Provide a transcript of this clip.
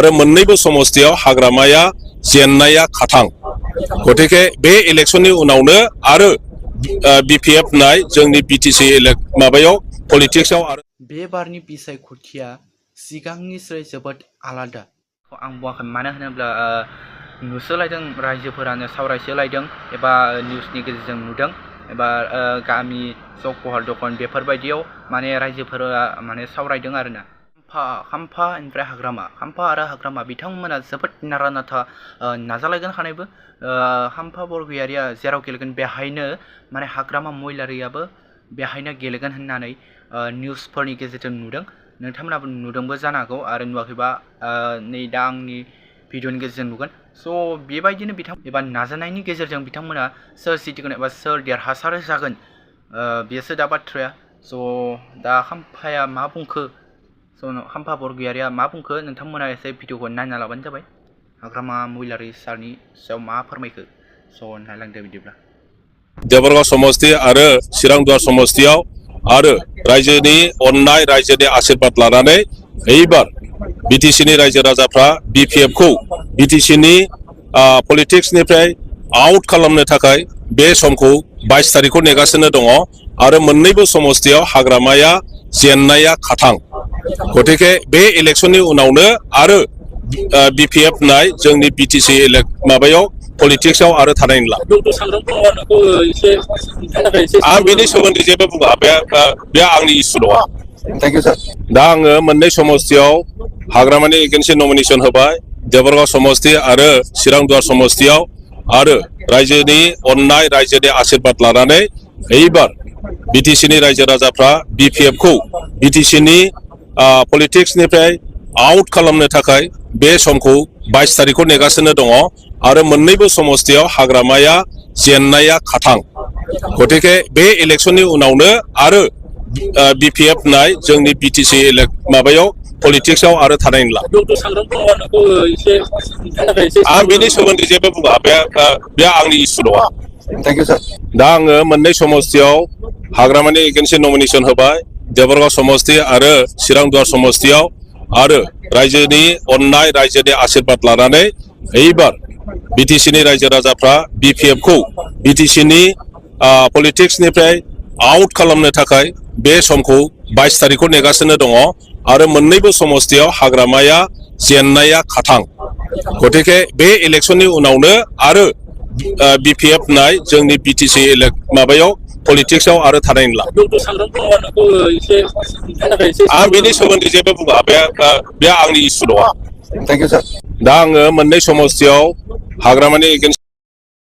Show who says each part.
Speaker 1: आरो मोननैबो समस्तियाव हाग्रामाया जेननाया खाथां गतिके बे इलेक्शननि उनावनो आरो BPF नाय जोंनि BTC माबायाव पलिटिक्सआव आरो
Speaker 2: बे बारनि बिसायख'थिया सिगांनिफ्राय जोबोद आलादा आं बुङाखै मानो होनोब्ला नुसोलायदों रायजोफोरानो सावरायसोलायदों एबा निउसनि गेजेरजों नुदों एबा गामि चक पहर दखान बेफोरबायदियाव माने रायजोफोरा माने सावरायदों आरोना खाम्फा ओमफ्राय खाम्फा आरो हाग्रामा बिथांमोना जोबोद नारा नाथा नाजालायगोन खानायबो खाम्फा बरगयारिया जेराव गेलेगोन बेहायनो माने हाग्रामा महिलारियाबो बेहायनो गेलेगोन होननानै निउसफोरनि गेजेरजों नुदों नोंथांमोनाबो नुदोंबो जानो हागौ आरो नुवाखैबा नै दा आंनि भिडिअनि गेजेरजों नुगोन स' बेबायदिनो बिथां एबा नाजानायनि गेजेरजों बिथांमोना सोर जितगोन एबा सोर देरहासार जागोन बेसो दा बाथ्राया स' दा खाम्फाया मा बुंखो स' खाम्फा बरगयारिया मा बुंखो नोंथांमोना एसे भिडिअखौ नायना लाबानो जाबाय हाग्रामा महिलारि सारनि सायाव मा फोरमायखो स' नायलांदो बिदिब्ला
Speaker 1: देबरगाव समस्ति आरो चिरांदुवार समस्तियाव आरो रायजोनि अननाय रायजोनि आशीर्बाद लानानै एबार BTCनि रायजो राजाफ्रा BPFखौ BTCनि पलिटिक्सनिफ्राय आउट खालामनो थाखाय बे समखौ 22 तारिखखौ नेगासिनो दङ आरो मोननैबो समस्तियाव हाग्रामाया जेननाया खाथां गतिके बे इलेक्शननि उनावनो आरो BPF नाय जोंनि BTC माबायाव पलिटिक्सआव आरो थानाय नंला आं बेनि सोमोन्दै जेबो बुङा बे आंनि इस्यु नङा थेंक इउ सार दा आङो मोननै समस्तियाव हाग्रामानि एगेन्सि नमिनेशन होबाय देबरगाव समस्ति आरो चिरांदुवार समस्तियाव आरो रायजोनि अननाय रायजोनि आशीर्बाद लानानै एबार BTCनि रायजो राजाफ्रा BPFखौ BTCनि पलिटिक्सनिफ्राय आउट खालामनो थाखाय बे समखौ 22 तारिखखौ नेगासिनो दङ आरो मोननैबो समस्तियाव हाग्रामाया जेननाया खाथां गतिके बे इलेक्शननि उनावनो आरो BPF नाय जोंनि BTC माबायाव पलिटिक्सआव आरो थानाय नंला आं बेनि सोमोन्दै जेबो बुङा बे आंनि इस्यु नङा थेंक इउ सार दा आङो मोननै समस्तियाव हाग्रामानि एगेन्सि नमिनेशन होबाय देबरगाव समस्ति आरो चिरांदुवार समस्तियाव आरो रायजोनि अननाय रायजोनि आशीर्बाद लानानै एबार BTCनि रायजो राजाफ्रा BPFखौ BTCनि पलिटिक्सनिफ्राय आउट खालामनो थाखाय बे समखौ 22 तारिखखौ नेगासिनो दङ आरो मोननैबो समस्तियाव हाग्रामाया जेननाया खाथां गतिके बे इलेक्शननि उनावनो आरो BPF नाय जोंनि BTC माबायाव पलिटिक्सआव आरो थानाय नंला आं बेनि सोमोन्दै जेबो बुङा बे आंनि इस्यु नङा थेंक इउ सार दा आङो मोननै समस्तियाव हाग्रामानि एगेन्सि